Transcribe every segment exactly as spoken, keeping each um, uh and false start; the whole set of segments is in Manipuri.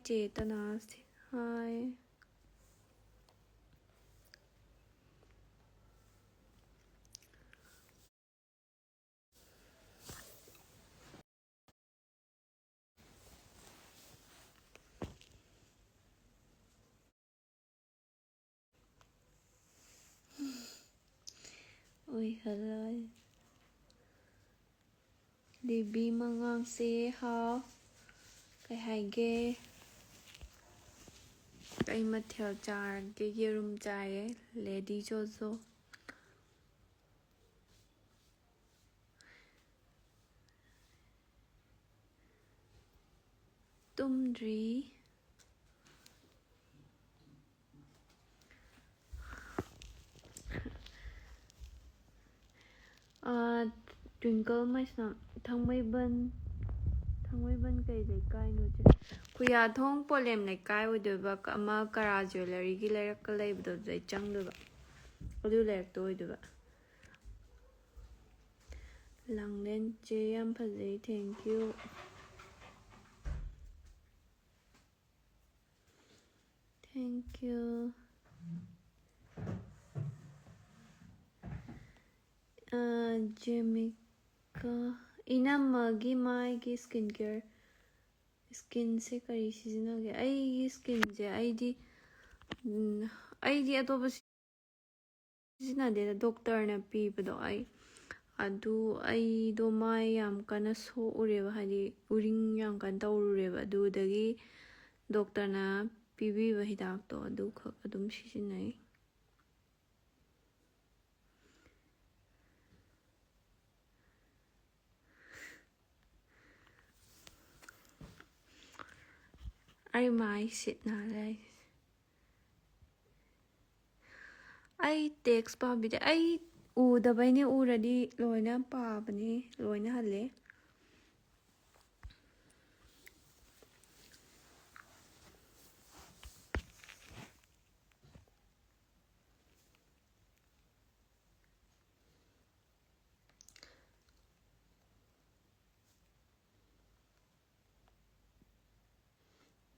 ꯆꯦꯇꯅꯥꯁꯦ꯫ ꯍꯥꯏ꯫ ꯑꯣꯏꯍꯜꯂꯣꯏ꯫ ꯂꯤꯕꯤ ꯃꯉꯥꯡꯁꯦ ꯍꯥꯎ꯫ ꯀꯩ ꯍꯥꯏꯒꯦ? ꯀꯩ ꯃꯊꯦꯜ ꯆꯥꯔꯒꯦ? ꯌꯦꯔꯨꯝ ꯆꯥꯏꯌꯦ꯫ ꯂꯦꯗꯤ ꯖꯣꯖꯣ꯫ ꯇꯨꯝꯗ꯭ꯔꯤ꯫ ꯑꯥ, ꯇ꯭ꯋꯤꯡꯀꯜ ꯃꯩꯁꯅꯥꯝ, ꯊꯥꯡꯃꯩꯕꯟ, ꯊꯥꯡꯃꯩꯕꯟ ꯀꯩ ꯂꯩꯀꯥꯏꯅꯣ ꯆꯦ? ꯈꯨꯌꯥꯊꯣꯡ ꯄꯣꯂꯦꯝ ꯂꯩꯀꯥꯏ ꯑꯣꯏꯗꯣꯏꯕ, ꯑꯃ ꯀꯔꯥ ꯖ꯭ꯋꯦꯂꯔꯤꯒꯤ ꯂꯩꯔꯛꯀ ꯂꯩꯕꯗꯣ, ꯑꯗꯨꯗꯩ ꯆꯪꯗꯣꯏꯕ꯫ ꯑꯗꯨ ꯂꯩꯔꯛꯇꯣ ꯑꯣꯏꯗꯣꯏꯕ꯫ ꯂꯥꯡꯂꯦꯟ ꯆꯦ ꯌꯥꯝ ꯐꯖꯩ, thank you꯫ Thank you꯫ ꯑꯥ, ꯖꯦꯃꯤꯀꯥ, ꯏꯅꯝꯃꯒꯤ ꯃꯥꯏꯒꯤ skin care, skinꯁꯦ ꯀꯔꯤ ꯁꯤꯖꯤꯟꯅꯒꯦ? ꯑꯩꯒꯤ skinꯁꯦ, ꯑꯩꯗꯤ, ꯎꯝ, ꯑꯩꯗꯤ ꯑꯇꯣꯞꯄ ꯁꯤꯖꯤꯟꯅꯗꯦꯗ, ꯗꯣꯛꯇꯔꯅ ꯄꯤꯕꯗꯣ꯫ ꯑꯩ ꯑꯗꯨ, ꯑꯩꯗꯣ ꯃꯥꯏ ꯌꯥꯝ ꯀꯟꯅ ꯁꯣꯛꯎꯔꯦꯕ, ꯍꯥꯏꯗꯤ ꯎꯔꯤꯡ ꯌꯥꯝ ꯀꯟꯅ ꯇꯧꯔꯨꯔꯦꯕ, ꯑꯗꯨꯗꯒꯤ ꯗꯣꯛꯇꯔꯅ ꯄꯤꯕꯤꯕ ꯍꯤꯗꯥꯛꯇꯣ ꯑꯗꯨꯈꯛ ꯑꯗꯨꯝ ꯁꯤꯖꯤꯟꯅꯩ꯫ ꯑꯩ ꯃꯥꯏ ꯁꯤꯠ ꯅꯥꯜꯂꯦ꯫ ꯑꯩ text ꯄꯥꯕꯤꯗꯦ꯫ ꯑꯩ ꯎꯗꯕꯩꯅꯦ, ꯎꯔꯗꯤ ꯂꯣꯏꯅ ꯄꯥꯕꯅꯦ, ꯂꯣꯏꯅ ꯍꯜꯂꯦ꯫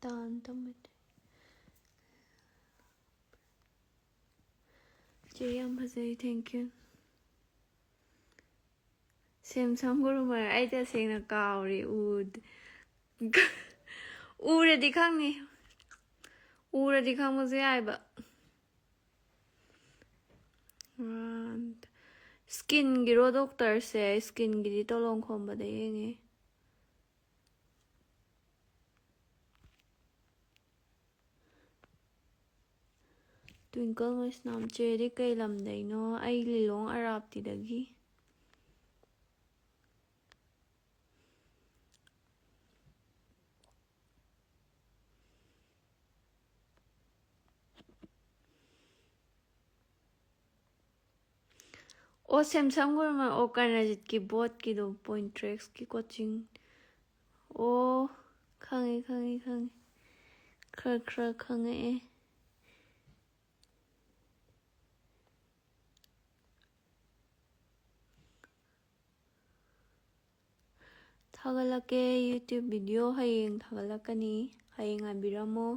ꯇꯥꯟ ꯇꯝꯃꯗꯤ꯫ ꯆꯦ, ꯌꯥꯝ ꯐꯖꯩ, thank you꯫ ꯁꯦꯝꯁꯝ ꯒꯨꯔꯨꯃꯔ, ꯑꯩ ꯇꯁꯦꯡꯅ ꯀꯥꯎꯔꯦ꯫ ꯎꯗ-, ꯎꯔꯗꯤ ꯈꯪꯅꯤ, ꯎꯔꯗꯤ ꯈꯪꯕꯁꯨ ꯌꯥꯏꯕ꯫ ꯁ꯭ꯀꯤꯟꯒꯤꯔꯣ ꯗꯣꯛꯇꯔꯁꯦ? ꯁ꯭ꯀꯤꯟꯒꯤꯗꯤ ꯇꯣꯂꯣꯡ ꯈꯣꯝꯕꯗ ꯌꯦꯡꯉꯦ꯫ ꯇ꯭ꯋꯤꯡꯀꯜ ꯃꯩꯁꯅꯥꯝ, ꯆꯦꯗꯤ ꯀꯩ ꯂꯝꯗꯩꯅꯣ? ꯑꯩ ꯂꯤꯂꯣꯡ ꯑꯔꯥꯞꯇꯤꯗꯒꯤ꯫ ꯑꯣ, ꯁꯦꯝꯁꯝ ꯒꯨꯔꯨꯃꯔ, ꯑꯣ, ꯀꯔꯅꯖꯤꯠꯀꯤ ꯕꯣꯠꯀꯤꯗꯣ, ꯄꯣꯏꯟꯇ꯭ꯔꯦꯛꯁꯀꯤ ꯀꯣꯆꯤꯡ꯫ ꯑꯣ, ꯈꯪꯉꯦ, ꯈꯪꯉꯦ, ꯈꯪꯉꯦ꯫ ꯈꯔ ꯈꯔ ꯈꯪꯉꯛꯑꯦ꯫ ꯊꯥꯒꯠꯂꯛꯀꯦ, YouTube video ꯍꯌꯦꯡ ꯊꯥꯒꯠꯂꯛꯀꯅꯤ, ꯍꯌꯦꯡ ꯉꯥꯏꯕꯤꯔꯝꯃꯣ꯫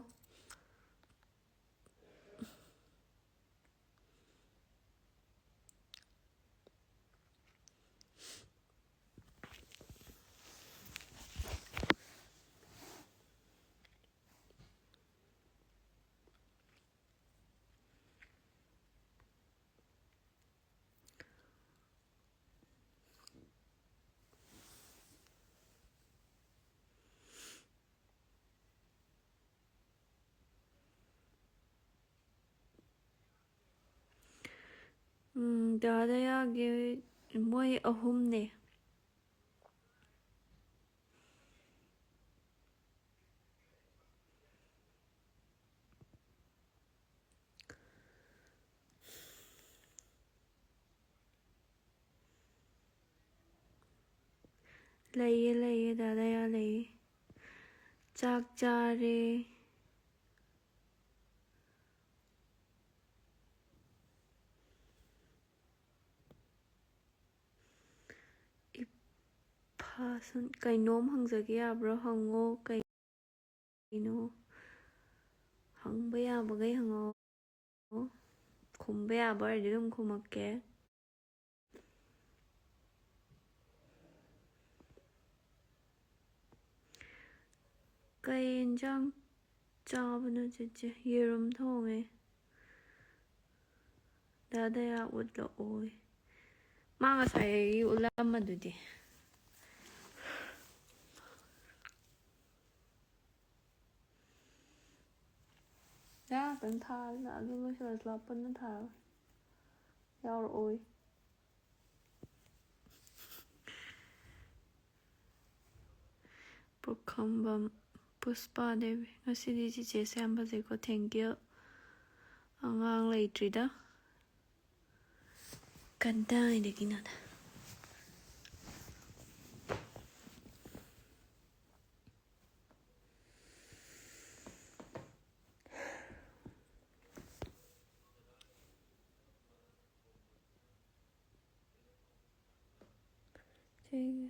ꯎꯝ, ꯗꯥ ꯗꯌꯥꯒꯤ ꯃꯣꯏ ꯑꯍꯨꯝꯅꯦ꯫ ꯂꯩꯌꯦ, ꯂꯩꯌꯦ, ꯗꯥ ꯗꯌꯥ ꯂꯩꯌꯦ꯫ ꯆꯥꯛ ꯆꯥꯔꯦ꯫ ꯏꯐꯥꯁꯟ, ꯀꯩꯅꯣꯝ ꯍꯪꯖꯒꯦ ꯌꯥꯕ꯭ꯔꯣ? ꯍꯪꯉꯣ꯫ ꯀꯩ ꯀꯩꯅꯣ? ꯍꯪꯕ ꯌꯥꯕꯈꯩ ꯍꯪꯉꯛꯑꯣ꯫ ꯈꯨꯝꯕ ꯌꯥꯕ ꯑꯣꯏꯔꯗꯤ ꯑꯗꯨꯝ ꯈꯨꯝꯃꯛꯀꯦ꯫ ꯀꯩ ꯌꯦꯟꯖꯥꯡ ꯆꯥꯕꯅꯣ ꯆꯦꯆꯦ? ꯌꯦꯔꯨꯝ ꯊꯣꯡꯉꯦ꯫ ꯗꯥ ꯗꯌꯥ ꯎꯠꯂꯛꯑꯣꯏ꯫ ꯃꯥ ꯉꯁꯥꯏ ꯑꯩ ꯎꯠꯂꯝꯃꯗꯨꯗꯤ꯫ ꯉꯥꯛꯇꯪ ꯊꯥꯔꯒ ꯑꯗꯨ ꯂꯣꯏꯁꯤꯜꯂꯁꯤ ꯂꯥꯎ꯫ ꯄꯨꯟꯅ ꯊꯥꯔꯣ꯫ ꯌꯥꯎꯔꯛꯑꯣꯏ꯫ ꯄꯨꯈꯝꯕꯝ ꯄꯨꯁꯄꯥ ꯗꯦꯕꯤ꯫ ꯉꯁꯤꯗꯤ ꯆꯤꯆꯦꯁꯦ ꯌꯥꯝ ꯐꯖꯩꯀꯣ꯫ Thank you꯫ ꯑꯉꯥꯡ ꯂꯩꯇ꯭ꯔꯤꯗ꯫ ꯀꯗꯥꯏꯗꯒꯤꯅꯣꯗ꯫ ꯁꯤꯒꯤ